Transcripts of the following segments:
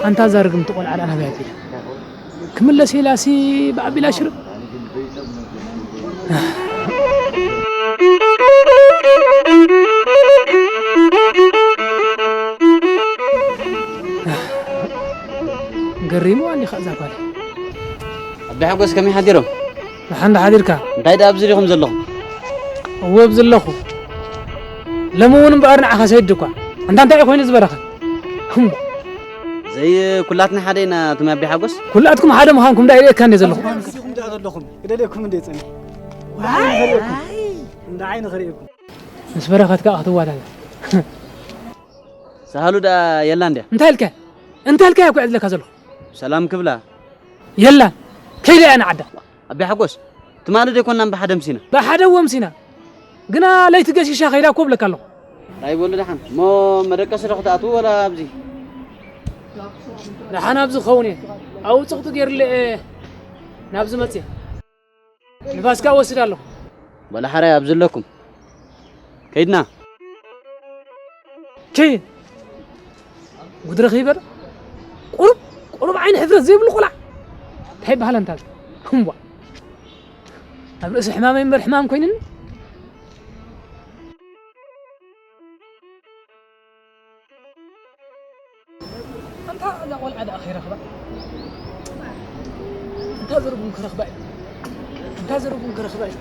ኣንታ እዛ ርግምቲ ቆልዓ ደኣ ናበይ ኣቢላ? ክምለስ ኢላሲ ብኣቢላ ሽርብ። ገሪሙዋ እንዲኻ እዛ ጓል። ኣቢ ሓጎስ ከመይ ሓዲሮም? ደሓን ዶ ሓዲርካ? እንታይ ደኣ ኣብዚ ዲኹም ዘለኹም? እወ ኣብዚ ኣለኹ። ሎሚ እውን እምበኣር ንዓኻ ሰይድ እኳ። ኣንታ እንታይ እዩ ኮይኑ ዝበረኸ? እሞ። ዘይ ኩላትና ሓደ ኢና፣ ኣቱም ኣቢ ሓጎስ? ኩላትኩም ሓደ ምዃንኩም ደኣ ይርእየካ እንደ ዘለኹ። እዚኹም ደኣ ዘለኹም፣ ክደልየኩም እንደ ይጸንሕ። እንደ ዓይኒ ክርእየኩም። ምስ በረኸት ከኣ ክትዋዳደር። ሳህሉ ደኣ የላ እንድያ? እንታይ ኢልካ? እንታይ ኢልካ እኮ ዕድለካ ዘለኹ? ሰላም ክብላ። የላን። ከይዳ እያ ንዓዳ። ኣቢ ሓጎስ፣ ትማሊ ደይኮንና ብሓደ ምሲና? ብሓደ እወ ምሲና። ግና ለይቲ ገሲሻ ከይዳ እኮ እብለካ ኣለኹ። እንታይ በሉ ደሓን። እሞ መደቀሲ ዶ ክትኣትዉ ወላ ኣብዚ? ደሓን ኣብዚ ክኸውን እየ። ኣብኡ ጽቕጢ ገይሩለይ እየ ናብዚ መጽየ። ንፋስካ እወስድ ኣለኹ። በሉ ሓራይ ኣብዚ ኣለኩም። ከይድና። ቺ! ጉድ ረኺበ ዶ? ቁሩብ፣ ቁሩብ ዓይኒ ሕፍረት ዘይብሉ ቆልዓ። እንታይ ይበሃል ኣንታ እዚ? እምቧ። ኣብ ርእሲ ሕማመይ እምበር ሕማም ኮይኑኒ። ኣንታ እዛ ቆልዓ ደኣ ከይረኽባ። ኣንታ ዘርጉም ክረኽባ እዩ። ኣንታ ዘርጉም ክረኽባ እዩ።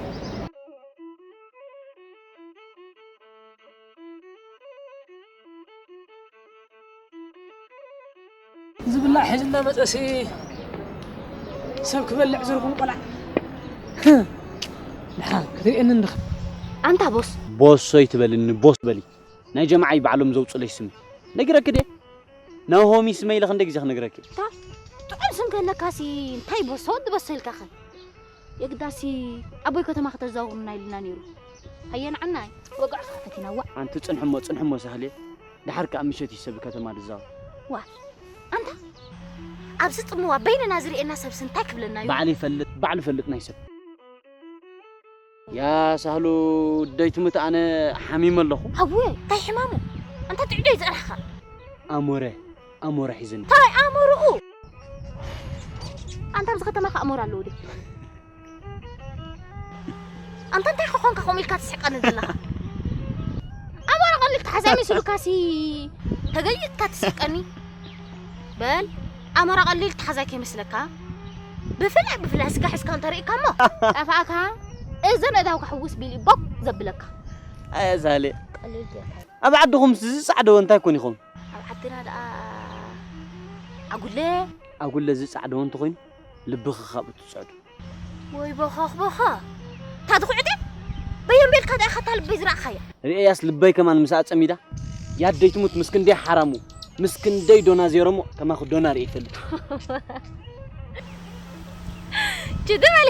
ዝብላዕ ሒዝና መጸሲ ሰብ ክበልዕ ዝርጉም ቆልዓ። ደሓን ክትርእየኒ እንድኻ። ኣንታ ቦስ። ቦስ ኣይትበልኒ፣ ቦስ በሊ። ናይ ጀማዓይ ባዕሎም ዘውፅለይ ስም ነጊረክ ድየ? ናሆሚ ስመ ኢለ ክንደይ ግዜ ክነግረኪ? እታ ጥዑም ስም ከለካሲ እንታይ ቦስ ወዲ በሰልካኸ? የግዳሲ ኣቦይ ከተማ ከተዛውሩና ኢልና ነይሩ። ሃየ ንዓናይ ወግዕኻ ፈቲናዋ። ኣንቲ ጽንሕሞ ጽንሕሞ ሳህሌ፣ ደሓር ከኣ ምሸት እዩ ሰብ ከተማ ዝዛወር። ዋ ኣንታ ኣብዚ ጽምዋ በይንና ዝርእየና ሰብሲ እንታይ ክብለና እዩ? ባዕሉ ይፈልጥ፣ ባዕሉ ይፈልጥ ናይ ሰብ። ያ ሳህሉ ደይ ትሙት ኣነ ሓሚመ ኣለኹ። ኣወ እንታይ ሕማሙ? ኣንታ ጥዕዶ ይጸናሕካ? ኣሞረ፣ ኣሞረ ሒዝኒ። እንታይ ኣሞርኡ? ኣንታ ኣብዚ ከተማ ከ ኣሞር ኣለዉ ድዩ? ኣንታ እንታይ ክኾንካ ከምኡ ኢልካ ትስሕቀኒ ዘለኻ? ኣሞራ ቀሊል ተሓዛይ መስሉካሲ ተገይጥካ ትስሕቀኒ? በል ኣሞራ ቀሊል ተሓዛይ ከይመስለካ። ብፍላይ ብፍላይ ስጋ ሒዝካ እንተርኢካ እሞ ጠፋእካ። እዘን እዳው ክሕውስ ቢል ቦክ ዘብለካ። ኣየ ሳሌ። ቀሊል ጌርካ። ኣብ ዓድኹም ዝጻዕደዎ እንታይ ኮን ይኸውን? ኣብ ዓድና ደኣ ኣጉለ። ኣጉለ ዝጻዕደዎ እንተኾይኑ ልብኺ ካብኡ ትጽዕዱ። ወይ ቦኸኽ ቦኸ። ታድኹዕደ በየን ቤልካ ደኣ ኸታ ልበይ ዝረእኻያ። ርእያስ ልበይ ከማን ምስኣ ጸሚዳ። ያደይ ትሙት ምስ ክንደይ ሓራሙ፣ ምስ ክንደይ ዶና ዜሮሞ ከማኹ ዶና ርእየ ይፈልጥ። ችዲ በሊ።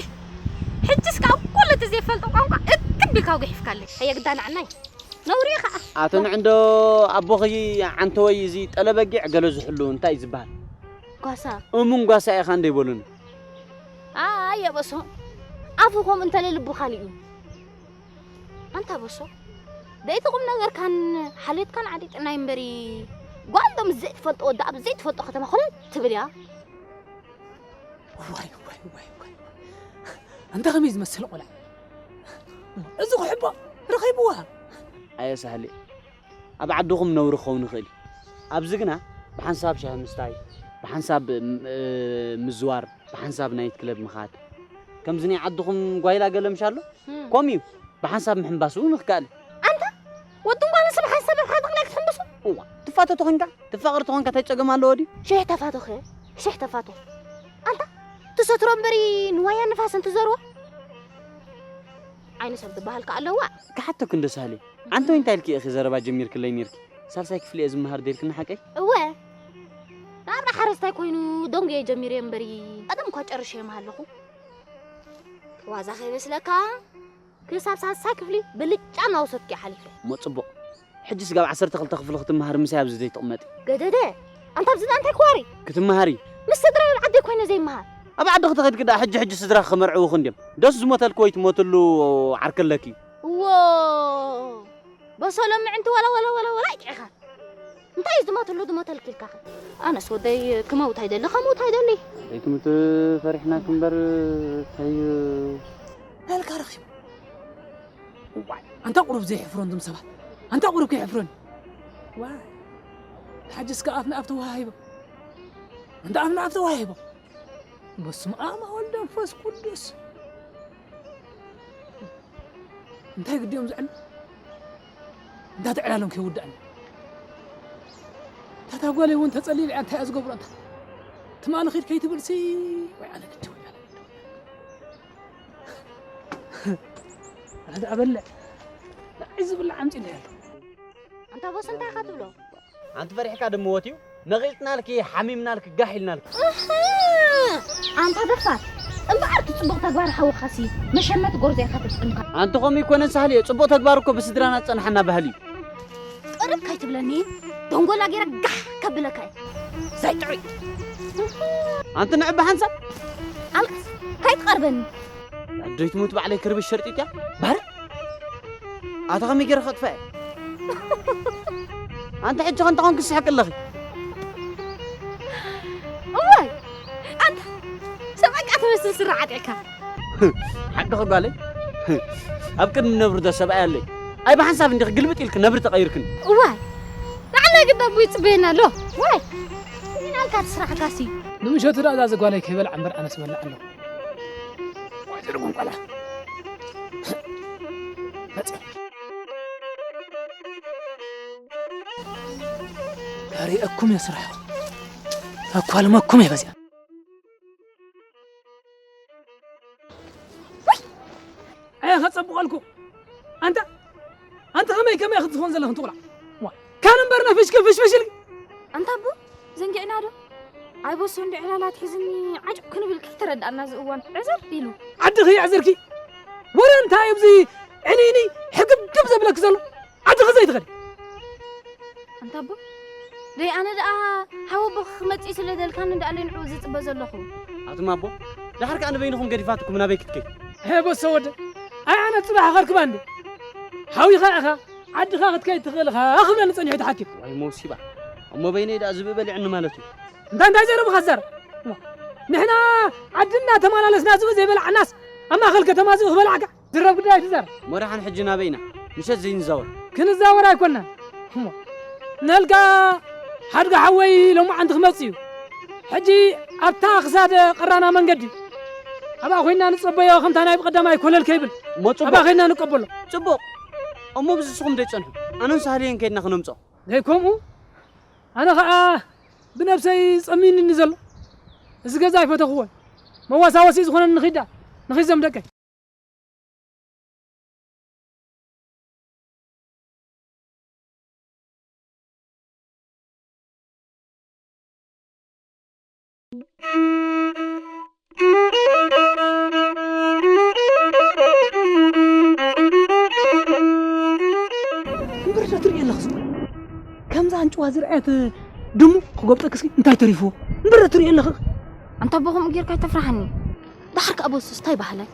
ሕጅስ ካብ ኩሉ እቲ ዘይፈልጦ ቋንቋ እክብ ኢልካ ጉሒፍካለይ። ኣየ ግዳ ንዓናይ። ነውሪ ኸኣ። ኣቶ ንዕንዶ ኣቦኺ ዓንተወይ እዚ ጠለበጊዕ ገለ ዝሕሉ እንታይ እዩ ዝበሃል? ጓሳ። እሙን ጓሳ ኢኻ እንደ ይበሉኒ። ኣየ በሶ። ኣፉ ኸም እንተለ ልቡ ካልእ እዩ። ኣንታ በሶ። ደይቲ ቁም ነገርካን ሓልዮትካን ዓዲጥናይ እምበሪ ጓል ዶ ምስ ዘይትፈልጦ ወዲ ኣብ ዘይትፈልጦ ከተማ ኾለል ትብል እያ። ዋይ ዋይ ዋይ ዋይ። ኣንታ ከመይ ዝመስል ቆልዓ። እዚ ክሕቦ ረኺብዋ። ኣየ ሳህሌ። ኣብ ዓድኹም ነውሪ ክኸውን ይኽእል እዩ። ኣብዚ ግና ብሓንሳብ ሻሂ ምስታይ፣ ብሓንሳብ ም-፣ እ፣ ምዝዋር፣ ብሓንሳብ ናይት ክለብ ምኻድ። ከምዚ ናይ ዓድኹም ጓይላ ገለ ምሽ ኣሎ? እም። ከምኡ እዩ። ብሓንሳብ ምሕንባስ እውን ይከኣል እዩ። ኣንታ ወዲ ጓል ንስኻ ሓንሳብ ኣብ ሓደ ጥቕላይ ክትሕንብሱ? እዋ፣ ትፋቶ ተኾንካ፣ ትፋቕር ተኾንካ እንታይ ጸገም ኣለዎ ድዩ? ሽሕ ተፋቶ ኸ? ሽሕ ተፋቶ። ኣንታ ትሰትሮ እምበሪ ንዋያ ንፋስ እንትዘርዎ? ዓይኒ ሰብ ዝበሃል ከ ኣለዋ? ክሓተኩ እንዶ ሳህሌ፣ ዓንተወይ እንታይ ኢልኪ ኢኺ ዘረባ ጀሚርክለይ ኔርኪ? ሳልሳይ ክፍሊ እየ ዝመሃር ዴርክኒ ሓቀይ? እወ። ናብራ ሓረስታይ ኮይኑ ደንጉየ ጀሚረ እምበሪ፣ ቀደም እኳ ጨርሸ የምሃለኹ። ዋዛ ከይመስለካ፣ ክሳብ ሳልሳይ ክፍሊ ብልጫ እናወሰድኩ እየ ሓሊፈ። እሞ ጽቡቕ። ሕጂ ስጋብ ዓሰርተ ክልተ ክፍሊ ክትመሃሪ ምሳይ ኣብዚ ዘይትቕመጢ? ገደደ! ኣንታ ኣብዚ ደኣ እንታይ ክዋሪ? ክትመሃሪ? ምስ ስድራይ ኣብ ዓደይ ኮይነ ዘይመሃር። ኣብ ዓዲ ክተኸድኪ ደኣ ሕጂ ሕጂ ስድራኺ ክመርዕዉኺ እንድዮም። ደስ ዝሞተልኪ ወይ ትሞትሉ ዓርኪ ኣለኪ። እዎ! በሶ ሎሚ ዕንቲ ወላ ወላ ወላ ወላ ኣይጥዒኻን። እንታ ኣይ ዝሞተሉ ዝሞተልኪ ኢልካ። ኣነስ ወደይ ክመውት ኣይደሊ፣ ከመውት ኣይደሊ። ዘይትምቱ ፈሪሕናኪ እምበር እንታይ ናልካ ረኺቡ? ዋይ፣ ኣንታ ቁሩብ ዘይሕፍሮን ዝም ሰባት። ኣንታ ቁሩብ ከይሕፍሮን። ዋይ፣ ሓጅስ ከኣ ኣፍ ንኣፍ ተወሃሂቦም። ኣንታ ኣፍ ንኣፍ ተወሃሂቦም። በስመ ኣብ ወወልድ ወመንፈስ ቅዱስ። እንታይ ግዲኦም ዝዕል? እንዳ ትዕላሎም ከይውዳእኒ። እታ ጓለይ እውን ተጸሊለ እያ፣ እንታይ እያ ዝገብሮ እንታ? ትማሊ ኺድ ከይትብል ሲ፣ ወይ ኣነ ግዲ፣ ወይ ኣነ ግዲ። ኣነ ደኣ በልዕ። ንዓይ ዝብላዕ ኣምጺእለይ ኣሎ። ኣንታ ቦስ እንታይ ኢኻ ትብሎ? ኣንቲ ፈሪሕካ ድመወት እዩ። ነቒጽናልኪ፣ ሓሚምናልኪ፣ ጋሕ ኢልናልኪ። እህ! ኣንታ ደፋር፣ እምበኣር እቲ ጽቡቕ ተግባር ሓውኻሲ መሸመቲ ጎርዞ ኢኻ ተጠቒምካ። ኣንቲ ከምኡ ይኮነን ሳህል እየ። ጽቡቕ ተግባር እኮ ብስድራና ዝጸንሓና ባህሊ እዩ። ቅርብ ከይትብለኒ፣ ደንጎላ ገይረ ጋሕ ከብለካ እየ። ዘይጥዑይ። ኣንቲ ንዕቢ ሓንሳብ። ኣልቅስ፣ ከይትቐርበኒ። ኣደይ ትሙት ባዕለይ ክርብሽ ሸርጢጥያ። ባርዕ። ኣታ ከመይ ገይረ ከጥፍኣ እየ? ኣንቲ ሕጂ ከ እንታይ ኮንኪ ትስሕቂ ኣለኺ? እዋይ! ኣንታ ሰብኣይካ ትመስል ስረ ዓጢቕካ። ሓቅኺ ጓለይ። ኣብ ቅድሚ ነብሪ ዶ ሰብኣይ ኣለይ? ኣይ ብሓንሳብ እንዲኺ ግልብጥ ኢልኪ ነብሪ ተቐይርክኒ። እዋይ! ንዓና ግዳ ኣቦ ይጽበየና ኣሎ። ዋይ! ኢናልካ ትስራሕካሲ። ንምሸቱ ደኣ እዛ ጓለይ ከይበልዓ እምበር ኣነስ በልዕ ኣለኹ። ወይዘሮ ጎንቆላ። መጽእ። ኣርእየኩም እየ ስራሕኹም። ኣኳልመኩም እየ በዚኣ። ኣየ ከጸብቐልኩ። ኣንታ፣ ኣንታ ከመይ፣ ከመይ ክትኾን ዘለኽን ትቑላዕ? ዋ፣ ካን እምበር ነፊሽኪ ፍሽፍሽ ኢልኪ። ኣንታ ኣቦ፣ ዘንጊዕና ዶ? ኣይ ቦሶ እንዲ ዕላላት ሒዝኒ ዓጭ ክንብል ከይተረዳእና እዚ እዋን ዕዝር ኢሉ። ዓድኺ የዕዝርኪ። ወረ እንታይ ኣብዚ ዕንይንይ ሕግብግብ ዘብለኪ ዘሎ? ዓድኺ ዘይትኸዲ። ኣንታ ኣቦ፣ ደይ ኣነ ደኣ ሓወቦኺ ክመጽእ ስለ ደልካኒ ደኣ ለንዕኡ ዝጽበ ዘለኹ። ኣቱም ኣቦ፣ ደሓር ከኣ ንበይንኹም ገዲፋትኩም ናበይ ክትከይ? ሄ ቦሶ ወደ፣ ኣይ ኣነ ጽባሕ ኸርክባ እንዴ? ሓዊኻ ኢኻ፣ ዓድኻ ክትከይድ ትኽእል ኢኻ፣ ክብለኒ ጸኒሑ እቲ ሓኪም። ዋይ መውሲባ፣ እሞ በይነይ ደኣ ዝብኢ በሊዕኒ ማለት እዩ። እንታይ እንታይ ዘረብኻ ትዛረብ? ንሕና ዓድና ተመላለስና ዝብኢ ዘይበላዕናስ ኣብ ማእከል ከተማ ዝብኢ ክበላዕካ? ዝረብ ግዳይ ትዛረብ። እሞ ደሓን ሕጂ ናበይ ኢና? ምሸት ዘይንዛወር? ክንዛወር ኣይኮናን። እሞ ነልካ ሓድጋ ሓወይ ሎማዓንቲ ክመጽእ እዩ። ሕጂ ኣብታ ክሳድ ቀራና መንገዲ ኣብኣ ኮይና ንጸበዮ፣ ከምታ ናይ ብቐዳማይ ኮለል ከይብል እሞ ጽቡቕ። ኣብኣ ኮይና ንቀበሎ። ጽቡቕ። እሞ ብዝስኹም ደይጸንሑ፣ ኣነን ሳህልየን ከይድና ክነምጾ። ዘይከምኡ ኣነ ኸኣ ብነብሰይ ጸሚንኒ ዘሎ። እዚ ገዛ ኣይፈተኽዎን። መዋሳወሲ ዝኾነኒ ንኺዳ፣ ንኺድ ዘም ደቀይ። እምበር ዶ ትርኢ ኣለኺ? ከምዛ ኣንጭዋ ዝረኣየት ድሙ ክጎብጠክስ እንታይ ተሪፍዎ? እምበር ዶ ትርኢ ኣለኺ? ኣንታ ኣቦ ከምኡ ጌርካ ኣይተፍርሓኒ። ደሓር ከኣ ቦሱስ እንታይ በሃላይ?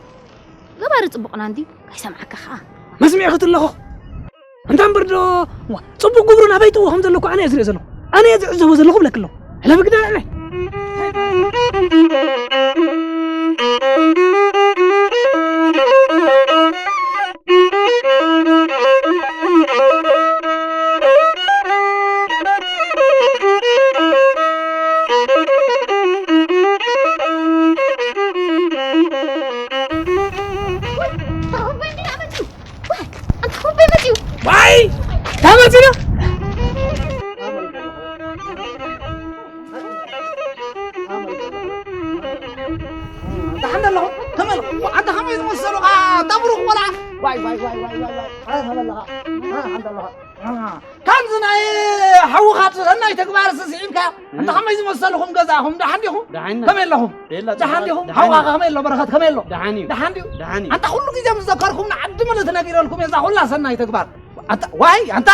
ገባሪ ጽቡቕና እንድዩ፣ ኣይሰምዓካ ኸኣ። መስሚዕኺ ትለኹ። እንታ እምበር ዶ፣ ዋ፣ ጽቡቕ ግብሩ ናበይ ጥዎ ከም ዘሎ እኮ ኣነ እየ ዝርኢ ዘለኹ። ኣነ እየ ዝዕዘቦ ዘለኹ እብለኪ ኣለኹ። ሕለፊ ግዳ ንዕናይ። ዋይ! ተመጺና! ደሓን ኣለኹ? ከመይ ኣለኹ? ኣንታ ከመይ ዝመሰሉኻ? እታ ብሩኽ ቆልዓ? ዋይ፣ ዋይ፣ ዋይ። ኣረ ተመለኻ? ኣረ ሓንቲ ኣለኻ? ኣረ። ከምዚ ናይ ሓውኻ ሰናይ ተግባር ስስዒብካ፣ እንተ ከመይ ዝመሰልኹም ገዛኹም፣ ደሓን ዲኹም? ደሓን ኢና። ከመይ ኣለኹም? የላ፣ ደሓን ዲኹም? ደሓን ሓውኻ እዩ። ከመይ ኣሎ? በረኸት ከመይ ኣሎ? ደሓን እዩ። ደሓን ድዩ? ደሓን እዩ። ኣንታ ኩሉ ግዜ ምስ ዘከርኩም ንዓዲ ምልእቲ ነጊረልኩም እየ፣ እዛ ኩላ ሰናይ ተግባር። ኣንታ፣ ዋይ፣ ኣንታ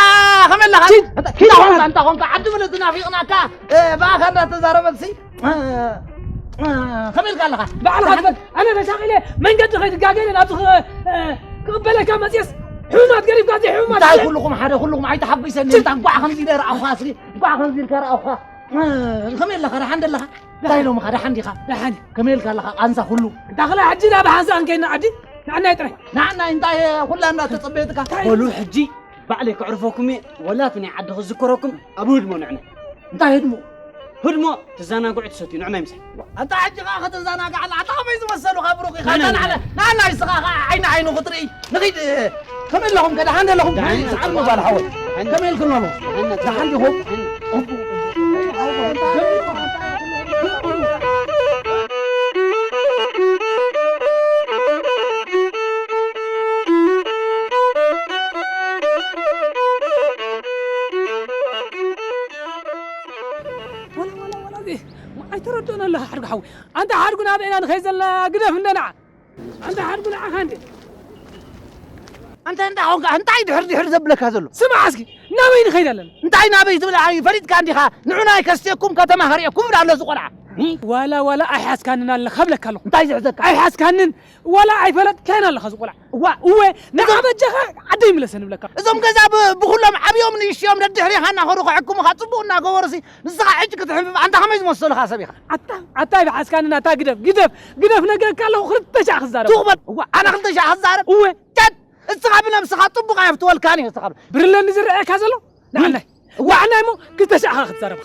ከመይ ኣለኻ? ኪድ፣ ኣንታ፣ ኪድ፣ ኪድ፣ ኣንታ፣ ኣንታ ኮንካ ዓዲ ምልእቲ ናፊቕናካ፣ እ፣ ብኣኻ እንዳተዛረበትሲ፣ እ፣ እ፣ ከመይ ኢልካ ኣለኻ? ባዕልኻ ትፈል-፣ ኣነ ተሻቒለ መንገዲ ከይትጋገለ ናብዚ ክ-፣ እ፣ ክቕበለካ መፅየስ፣ ሕሙማት ገዲፍካ፣ እዚ ሕሙማት እንታይ እዚ ኩልኹም ሓደ፣ ኩልኹም ኣይተሓጒሰኒ። እንታይ ጓዕ ከምዚ ኢለ ረኣኹኻ፣ እስኪ ጓዕ ከምዚ ኢልካ ረኣኹኻ። እ፣ ከመይ ኣለኻ? ደሓን ደለኻ? እንታይ ኢሎምኻ? ደሓን ዲኻ? ደሓን። ከመይ ኢልካ ኣለኻ? ቃንዛ ኩሉ? እንታ ኸላ ሕጂ ናብ ሓንሳእ ክንከይድ ንዓዲ? ንዓናይ ጥራይ። ንዓናይ እንታይ ኩላ እንዳተጸበየትካ? እንታይ? በሉ ሕጂ ባዕለይ ከዕርፈኩም እየ። ወላ እቲ ናይ ዓዲ ክዝከረኩም ኣብ ህድሞ ንዕነ። እንታይ ህድሞ? ህድሞ ትዘናግዑ ትሰትዩ ንዕማይ ምሳይ። ኣታ ሕጂ ኸኣ ከተዘናግዓና፣ ኣታ ከመይ ዝመሰሉኻ ብሩኽ ኢኻ። ንዕነ፣ ኣታ ንዕነ። ንዓና፣ ንዓና ንስኻ ኸኣ ዓይኒ ዓይኑ ክትርኢ። ንኺድ፣ ከመይ ኣለኹም ከ? ደሓን ዶ ኣለኹም? ደሓን ኢና። ሰዓት ምባል ሓወይ። ደሓን። ከመይ ኢልኩም ኣለኹም? ደሓን ኢና። ደሓን ዲኹም? ደሓን። ወላ፣ ወላ፣ ወላ፣ እዚ ኣይተረድኦን ኣለኻ ሓድጉ ሓወይ። ኣንታ ሓድጉ ናበይ ኢና ንኸይድ ዘለና? ግደፍ እንደ ንዓ። ኣንታ ሓድጉ ንዓኻ እንደ። ኣንታ እንታይ ኾንካ? እንታይ ድሕር ድሕር ዘብለካ ዘሎ? ስማዕ እስኪ፣ ናበይ ንኸይድ ኣለና? እንታይ ናበይ ትብል? ኣይ፣ ፈሊጥካ እንዲኻ? ንዑና ኣይከስትየኩም፣ ከተማ ከርእየኩም ይብል ኣሎ እዚ ቆልዓ። ዋላ፣ ዋላ ኣይሓዝካንን ኣለኻ እብለካ ኣለኹ። እንታይ ዝሕዘካ? ኣይሓዝካንን፣ ዋላ ኣይፈለጥካን ኣለኻ እዚ ቆልዓ። እዋ። እወ፣ ንዓ እዞም በጃኻ ዓደይ ምለሰኒ እብለካ። እዞም ገዛ ብ-፣ ብኹሎም ዓብዮም ንእሽትዮም ደድሕሬኻ እናኸዱ ክሕክሙኻ ጽቡቕ እናገበሩሲ፣ ንስኻ ሕጂ ክትሕምም፣ ኣንታ ከመይ ዝመሰሉኻ ሰብ ኢኻ? ኣታ፣ ኣታ ኣይበሓስካንን፣ ኣታ ግደፍ፣ ግደፍ፣ ግደፍ፣ ነግረካ ኣለኹ፣ ክልተ ሻዕ ክዛረብ። ቱኽ በል። እዋ፣ ኣነ ክልተ ሻዕ ክዛረብ? እወ። ጨት! እስኻ ብነብስኻ ጽቡቕ ኣይፍትወልካን እዩ፣ እስኻ ብ-፣ ብርለ እንዲ ዝረኣየካ ዘሎ? ንዓናይ። እዋ። ንዓናይ እሞ ክልተ ሻዕ ኢኻ ክትዛረብ።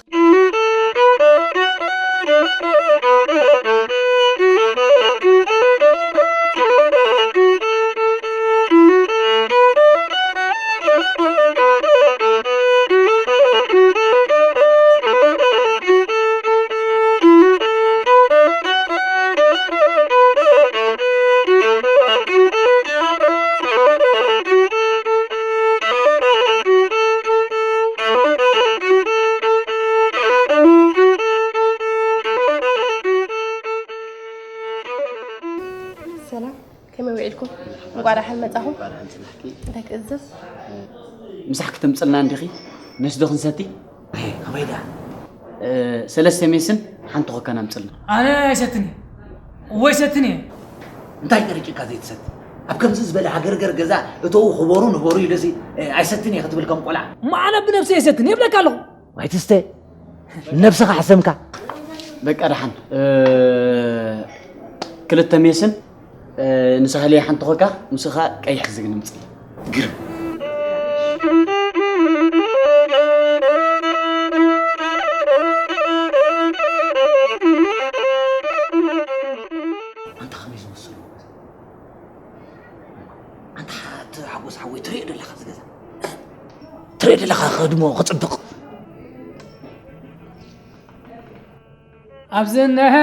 ሰላም፣ ከመይ ውዒልኩም? እንቋዕ ደሓን መጻኹም። እንቋዕ ደሓን ጽናሕኪ። እንታይ ክእዘዝ? ምሳሕ ክተምጽልና እንዲኺ? ነስዶ ክንሰቲ? ከመይ ደኣ? እ፣ ሰለስተ ሜስን ሓንቲ ኮካን ኣምጽልና። ኣነ ኣይሰትን እየ። እወ ኣይሰትን እየ። እንታይ ቀሪጭካ ዘይትሰቲ? ኣብ ከምዚ ዝበለ ሃገርገር ገዛ እተዉ ክበሩ ንበሩ ኢሉሲ፣ እ፣ ኣይሰትን እየ ክትብል ከም ቆልዓ። እሞ ኣነ ብነብሰይ ኣይሰትን እየ እብለካ ኣለኹ። ዋይ ትስተ፣ ነብስኻ ሕሰምካ። በቃ ደሓን፣ እ፣ ክልተ ሜስን፣ እ፣ ንሳህለይ ሓንቲ ኮካ፣ ምስኻ ቀይሕ ዝግን ምጽእ። ግርም። ኣንታ ከመይ ዝመስሉ። ኣንታ ሓ-፣ እቲ ሓጎስ ሓወይ ትሪኦ ደለኻ እዚ ገዛ? ትሪኦ ደለኻ ከድሞ ክጽብቕ? ኣብዚ እነሀ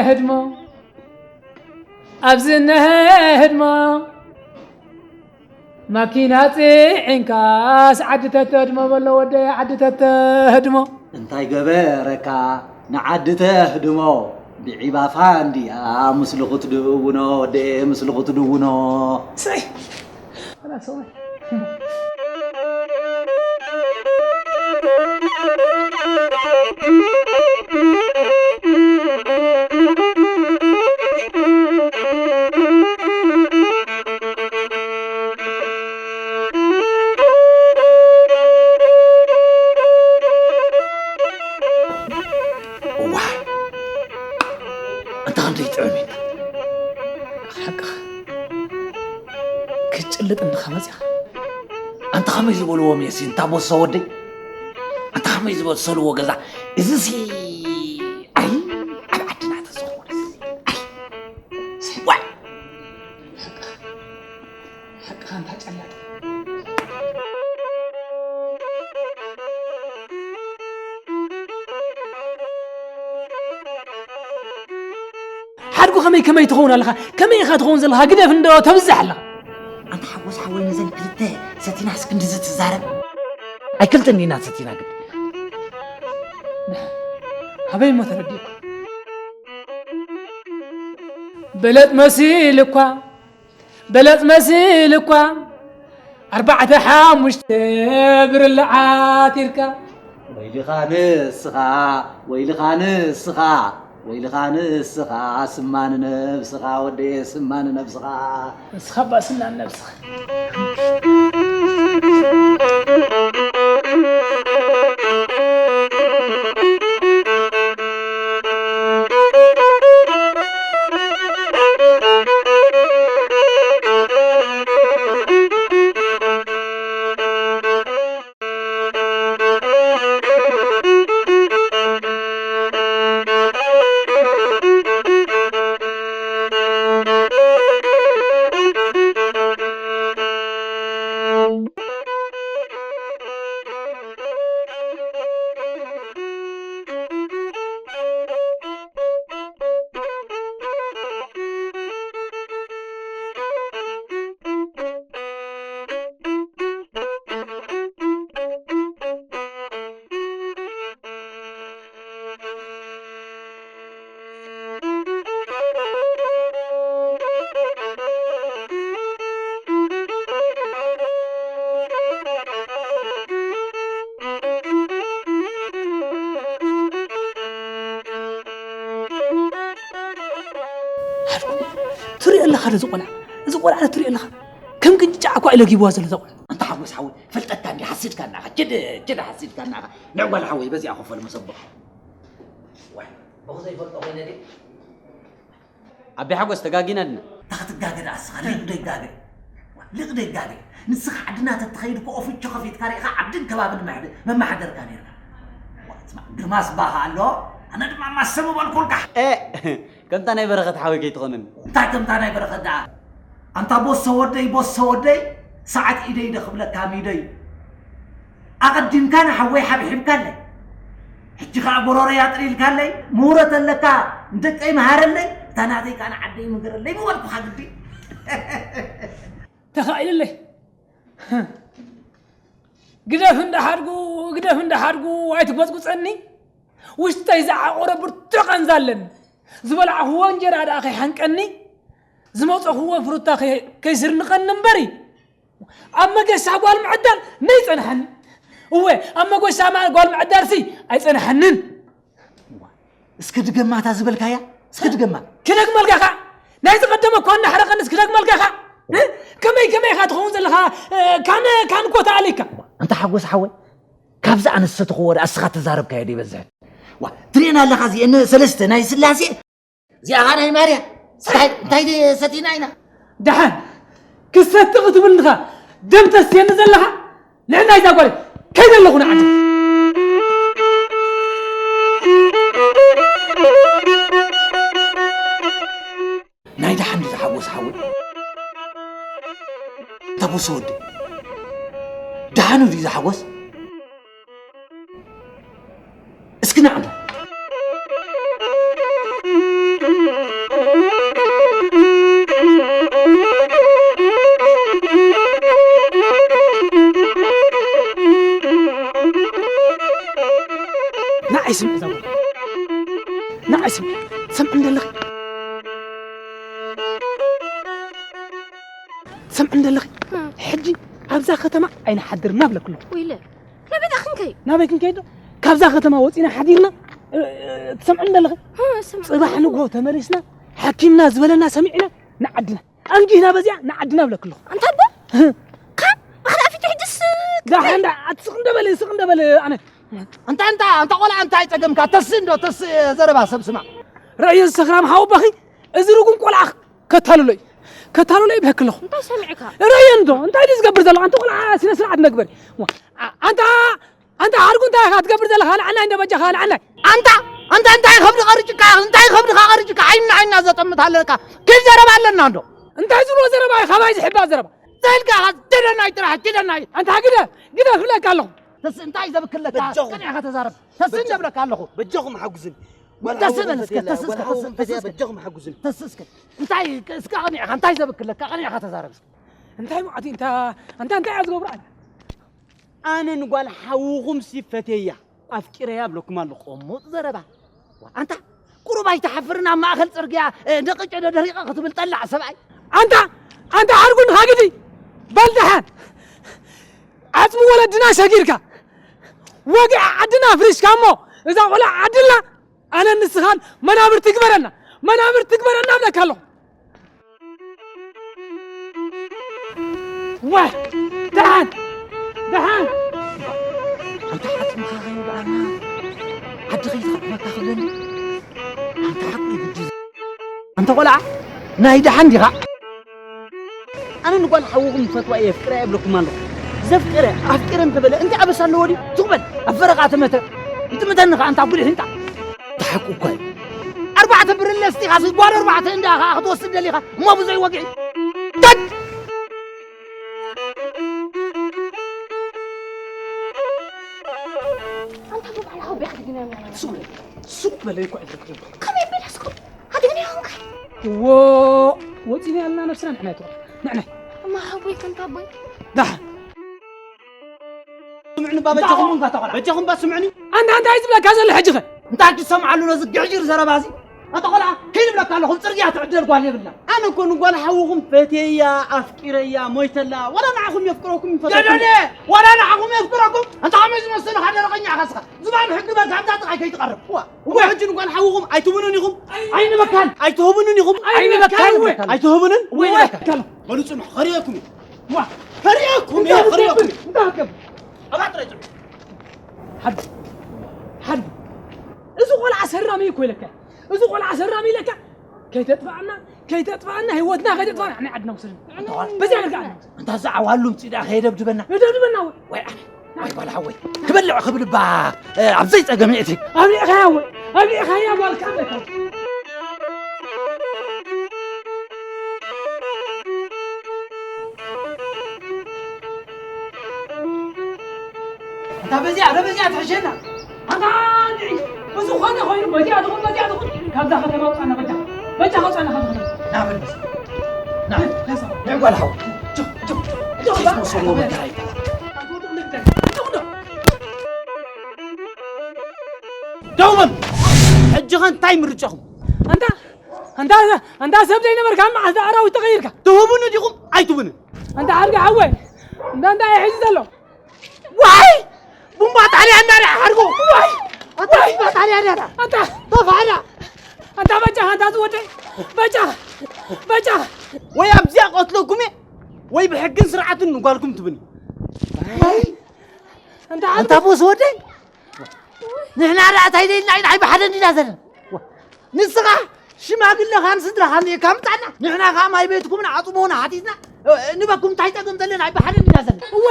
ህድሞ፣ ኣብዚ እነሀ ህድሞ፣ ማኪና ጽዒንካስ ዓዲ ተተህድሞ በሎ ወደይ፣ ዓዲ ተተህድሞ። እንታይ ገበረካ ንዓዲ ተህድሞ? ብዒባ ፋንድያ ምስሉ ክትድውኖ ወደይ፣ ምስሉ ክትድውኖ። ሰይ! እዋይ! ኣንታ ክንደይ ጥዑም እዩ። ሓቅኻ። ክትጭልጥ እንዲኻ መጺኻ። ኣንታ ከመይ ዝበልዎ ሜሲ፣ እንታ ቦሶ ወደይ። ኣንታ ከመይ ዝበሰልዎ ገዛ። እዚሲ፣ ኣይ፣ ኣብ ዓድና ተዝኸውን እዚ። ኣይ። ዋይ! ሓቅኻ። ሓቅኻ ኣንታ ጨላጥ። ሓድጉ ከመይ ከመይ ትኸውን ኣለኻ? ከመይ ኢኻ ትኸውን ዘለኻ? ግደፍ እንዶ ተብዝሕ ኣለኻ። ኣንታ ሓጎስ ሓወይ ነዘን ክልተ ሰቲናስ ክንድዚ ትዛረብ? ኣይክልተን ኢና ሰቲና ግዲ። ኣበይ እሞ ተረዲእኩ? በለጥ መሲል እኳ በለጽ መስል እኳ ኣርባዕተ ሓሙሽተ ብርለ ዓቲርካ። ወይልኻ ንስኻ፣ ወይልኻ ንስኻ፣ ወይልኻ ንስኻ፣ ስማ ንነብስኻ ወደየ፣ ስማ ንነብስኻ። ንስኻ እባ ስና ንነብስኻ። ትሪኦ ኣለኻ ዶ እዚ ቆልዓ? እዚ ቆልዓ ዶ ትሪኦ ኣለኻ? ከም ቅንጭጫዕ እኳ እዩ ለጊብዋ ዘሎ እዛ ቆልዓ። ኣንታ ሓጎስ ሓወይ፣ ፈልጠካ እንዲ ሓሲድካና ኢኻ። ችድ፣ ችድ ሓሲድካና ኢኻ። ንዕ ጓል ሓወይ፣ በዚኣ ኮፈል መሰቦ። ዋይ፣ ብኹ ዘይፈልጦ ኮይነ ድየ? ኣቢ ሓጎስ፣ ተጋጊና ድና? እንታይ ክትጋገ ደኣ እስኻ? ሊቕ ዶ ይጋገ? ሊቕ ዶ ይጋገ? ንስኻ ዓድና ተትኸይድ እኮ ኦፍቾ ከፊትካ ርኢኻ ዓድን ከባብን መሕደ-፣ መመሓደርካ ነይርካ። ዋ፣ ስማዕ፣ ግርማስ ባኻ ኣሎ፣ ኣነ ድማ ማሰ ምበልኩልካ። እ፣ ከምታ ናይ በረኸት ሓወይ ከይትኾነኒ። እንታይ ከምታ ናይ በረኸት ደኣ? ኣንታ ቦሶ ወደይ፣ ቦሶ ወደይ፣ ሰዓት ኢደይ ዶ ክብለካ ሚደይ? ኣቐዲምካ ንሓወይ ሓብሒብካለይ። ሕጂ ኸኣ ጎሮሮይ ኣጥሪልካለይ፣ ምሁረት ኣለካ፣ ንደቀይ መሃረለይ፣ እታ ናተይ ከኣ ንዓደይ ምገረለይ ምበልኩኻ ግዲ። ተኻኢልለይ። ግደፍ እንዳሓድጉ፣ ግደፍ እንዳሓድጉ ኣይትጎጽጉጸኒ። ውሽጠይ ዝዓቆረ ብርቱዕ ቃንዛ ኣለኒ። ዝበላዕኽዎ እንጀራ ደኣ ከይሓንቀኒ፣ ዝመጸኽዎ ፍሩታ ከይ-፣ ከይስርንቐኒ እምበሪ፣ ኣብ መገሻ ጓል ምዕዳል ነይጸንሐኒ። እወ፣ ኣብ መገሻ ማ-፣ ጓል ምዕዳልሲ ኣይጸንሐንን። እስከ ድገማ እታ ዝበልካያ፣ እስከ ድገማ። ክደግመልካ ኸኣ፣ ናይ ዝቐደመ እኳ እናሕረቐኒ እስከ ደግመልካ ኸኣ። እ? ከመይ፣ ከመይ ኢኻ ትኸውን ዘለኻ? እ፣ ካን፣ ካን ኮታ ኣሊካ። ኣንታ ሓጎስ ሓወይ፣ ካብዚ ኣነሰትኽዎ ደኣ እስኻ ተዛረብካዮ ዶ ይበዝሕ? ዋ፣ ትርእየና ኣለኻ እዚአን ሰለስተ ናይ ስላሴ፣ እዚኣ ኸኣ ናይ ማርያ። እንታይ፣ እንታይ ሰቲና ኢና? ደሓን ክሰቲ ክትብል እንድኻ ደም ተስትየኒ ዘለኻ? ንዕና እዛ ጓል ከይደ ኣለኹ ንዓዲ። ናይ ደሓን ድዩ ዝሓጎስ ሓወይ? ተቦሶ ወዲ ደሓኑ ድዩ ዝሓጎስ? እስኪ ንዓ እንዶ። ንዓይ ስምዒ እዛ ጓል። ንዓይ ስምዒ። ትሰምዕኒ ደለኺ? ትሰምዕኒ ደለኺ? እም። ሕጂ ኣብዛ ከተማ ኣይንሓድርና እብለኪ ኣለኹ። ወይለ፣ ናበይ ደኣ ክንከይድ? ናበይ ክንከይድ ዶ? ካብዛ ከተማ ወጺና ሓዲርና፣ እ፣ እ፣ ትሰምዕኒ ደለኺ? እ፣ እሰምዕ ጽባሕ ኣለኹ። ንግሆ ተመሊስና፣ ሓኪምና ዝበለና ሰሚዕና ንዓድና። ኣንጊህና በዚኣ ንዓድና እብለኪ ኣለኹ። ኣንታ ኣቦ? እ። ካብ ኣኽላፊቱ ሕጅስ ደሓን ደኣ፣ ኣቲ ስቕ እንደ በለ፣ ስቕ እንደ በለ ኣነ። ኣንታ፣ ኣንታ፣ ኣንታ ቆልዓ እንታይ ጸገምካ? ተስእ እንዶ፣ ተስእ ዘረባ ሰብ ስማዕ። ረእዮ ሰኽራም ሓወቦኺ፣ እዚ ርጉም ቆልዓ ከታልሎ እዩ። ከታልሎ እዩ ብለኪ ኣለኹ። እንታይ ሰሚዕካ? ረእዮ እንዶ፣ እንታይ ድዩ ዝገብር ዘሎ? ኣንታ ቆልዓ ስነ ስርዓት ንግበር። ዋ፣ ኣ-፣ ኣንታ፣ ኣንታ ሓርጉ እንታይ ኢኻ ትገብር ዘለኻ? ንዓናይ እንዶ በጃኻ፣ ንዓናይ። ኣንታ፣ ኣንታ እንታይ ከብዲ ቀርጭካ? እንታይ ከብድኻ ቀርጭካ? ዓይንና ዓይንና ዘጠምት ኣለካ። ኪድ ዘረባ ኣለና እንዶ። እንታይ ዝብሎ ዘረባ እዩ? ካባይ ዝሕባእ ዘረባ። ዘልካ ኪደናይ ጥራሕ፣ ኪደናይ። ኣንታ ግደ፣ ግደ ክብለካ ኣለኹ። ተስ-፣ እንታይ ዘብክለካ? በጃኹም። ቅንዕኻ ተዛረብ። ተስ-፣ በጃኹም። ዘብለካ ኣለኹ። በጃኹም ሓጉዝን። ተስ በል እስከ፣ ተስ እስከ፣ ተስ እስከ። በጃኹም ሓጉዝን። ተስ እስከ። እንታይ እስከ ቅንዕኻ፣ እንታይ ዘብክለካ? ቅንዕኻ ተዛረብ እስከ። እንታይ መዓት እዩ? እንታ፣ እንታ እንታይ እያ ዝገብሩ ኣነ? ኣነ ንጓል ሓውኹም ሲ ፈቴያ፣ ኣፍቂረያ እብለኩም ኣለኹ። ቅሙጥ ዘረባ። ዋ፣ ኣንታ ቁሩብ ኣይትሓፍርን? ኣብ ማእከል ጽርግያ፣ እ፣ ደቂጨ ዶ ደሪቐ ክትብል ጠላዕ ሰብኣይ። ኣንታ፣ ኣንታ ሓርጉን ሃግዲ በል ደሓን። ዓጽሚ ወለድና ሰጊርካ፣ ወግዒ ዓድና ኣፍሪስካ እሞ፣ እዛ ቆልዓ ዓድልና ኣነ ንስኻን መናብርቲ ግበረና፣ መናብርቲ ግበረና እብለካ ኣለኹ። ዋይ፣ ደሓን፣ ደሓን። ኣንታ ዓጽምኻ ከይወግኣና፣ ዓዲ ከይትኸድመካ ክብለኒ። ኣንታ ሓቁ እዩ ግዲ። ኣንታ ቆልዓ፣ ናይ ደሓን ዲኻ? ኣነ ንጓል ሓውኹም ፈትዋ እየ፣ የፍቅራ እየ እብለኩም ኣለኹ። ዘፍቅረ፣ ኣፍቂረ እንተበለ፣ እንታይ ኣበሳ ኣለዎ ድዩ? ትቕበል፣ ኣብ ፈረቓ ተመተ። እንትምተኒ ኸዓ፣ ኣንታ ጉሊሕ ህንጣ። ኣንታ ሓቁ እኳ እዩ። ኣርባዕተ ብርለ ስቲኻሲ፣ ጓል ኣርባዕተ እንዳ ኸዓ ክትወስድ ደሊኻ፣ እሞ ብዙይ ወግዒ። ተት! ኣንታ ብባዕልኻ ወቢኻ ትግንያ ምናምን። ሱቕ በል፣ ሱቕ በል እኮ ኣይትረክብን። ከመይ ኣቢለስኩም? ሃዲግኒ ይኾንካ? እዎ፣ ወፂና ያልና ነብስና ንሕና ይትኾን። ንሕና። እማ ሓቦይ ከንታ ኣቦይ። ዳሕ። ስምዕኒ ባ በጃኹም። እንታይ ኾንካ ተኾላ? በጃኹም ባ ስምዕኒ። ኣንታ እንታይ ዝብለካ ዘሎ ሕጂ ኸ? እንታይ ክትሰምዓሉ ነዚ ግዕጅር ዘረባ እዚ? ኣታ ቆልዓ፣ ከይንብለካ ኣለኹም፣ ጽርግያ ትዕደል ጓል የብልና። ኣነ እኮ ንጓል ሓውኹም ፈትየያ፣ ኣፍቂረያ፣ ሞይተላ፣ ዋላ ንዓኹም የፍቅረኩም ይፈትወኩም። ደደደ፣ ዋላ ንዓኹም የፍቅረኩም። ኣንታ ከመይ ዝመስል ደረቐኛ ኢኻ እስኻ። ዝባን ሕጊ በል፣ ካብዛ ጥቓይ ከይትቐርብ። እዋ፣ እዋ፣ ሕጂ ንጓል ሓውኹም ኣይትብሉን ኢኹም። ኣይንበካን። ኣይትህቡንን ኢኹም። ኣይንበካን። ኣይትህቡንን። ወይ ንበካን። በሉ ጽንሑ፣ ከርእየኩም እዩ። ዋ፣ ከርእየኩም እዩ፣ እንታይ ከርእየኩም እዩ። እንታይ ክትገብር? ኣባ ጥራይ ጽንሑ። ሓድ፣ ሓድ። እዚ ቆልዓ ሰራሚ እኮ ኢለካ። እዚ ቆልዓ ሰራሚ ኢለካ። ከይተጥፋኣና፣ ከይተጥፋኣና፣ ህይወትና ከይተጥፋኣና፣ ናይ ዓድና ውሰድ። በዚኣ ጌርካ ዓድና ውሰድ። እንታ እዚ ዓዋሉ ምጽእ ደኣ ከየደብድበና። የደብድበና ወይ? ወይ ኣነ፣ ወይ ጓል ሓወይ። ክበልዕ ክብል እባ፣ እ፣ ኣብ ዘይጸገም የእቲ። ኣብሊዕኻያ ወይ? ኣብሊዕኻያ ጓልካ ኣለካ። ኣንታ በዚኣ፣ ዶ በዚኣ ትሕሸና? ኣንታ ንዒ፣ ብዝኾነ ኮይኑ በዚኣ ትኹን፣ በዚኣ ትኹን፣ ካብዛ ከተማ ውጻና በጃ። በጃ ውጻና ካብዛ ከተማ። ና በል በስ። ና፣ ና ጓል ሓው። ጆ፣ ጆ፣ ጆ፣ ጆ፣ ጆ፣ ጆ፣ ጆ፣ ጆ፣ ጆ፣ ደው በል። ሕጂ ኸ እንታይ ምርጫኹም? ኣንታ፣ ኣንታ፣ ኣንታ ሰብ ዘይነበርካ መዓስ ኣራዊት ተቐይርካ? ትህቡኒ ዲኹም ኣይትህቡንን? ኣንታ ሓርጋ ሓወይ፣ እንዳ እንታይ እዩ ሒዙ ዘሎ? ዋይ! ቡምባ ጣልያን ዳ ሓርጎ! ዋይ! ኣታ ዋይ! ቡምባ ጣልያን ዳ! ኣታ! ተፋዳ! ኣንታ በጃኻ፣ ኣንታ ዝወደይ! በጃኻ! በጃኻ! ወይ ኣብዚኣ ቀትለኩም እየ፣ ወይ ብሕግን ስርዓትን ንጓልኩም ትብኒ። ዋይ! ኣንታ ኣንታ ቦስ ወደይ! ንሕና ደኣ እንታይ ደልና ኢና ብሓደ እንዲና ዘለና? ንስኻ ሽማግለኻን ስድራኻን እካ ምጻና፣ ንሕና ከኣ ማይ ቤትኩምን ዓጽሞና ሓቲትና፣ እ፣ ንበኩም እንታይ ጸገም ዘለና ብሓደ እንዲና ዘለና? እወ፣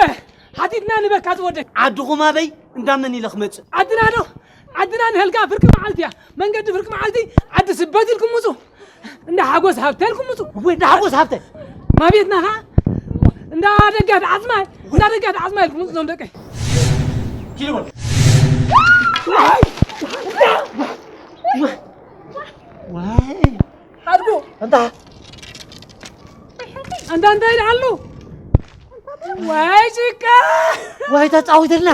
ሓቲትና ንበካ ዝወደይ። ዓድኹም ኣበይ? እንዳመን ኢለ ክመጽእ? ዓድና ዶ? ዓድና ንህልካ ፍርቂ መዓልቲ እያ። መንገዲ ፍርቂ መዓልቲ ዓዲ ስበት ኢልኩም ምጹ። እንዳ ሓጎስ ሃብተ ኢልኩም ምጹ። እወ፣ እንዳ ሓጎስ ሃብተ። ማቤትና ኸዓ እንዳ ደጋት ዓጽማይ፣ እንዳ ደጋት ዓጽማይ ኢልኩም ምጹ ዞም ደቀይ። ኪድ በል። ዋይ! ዋይ! ሓድጉ! ኣንታ! ኣንታ እንታይ ኢልሃሉ? ዋይ ጭቃ! ዋይ ተጻዊትልና!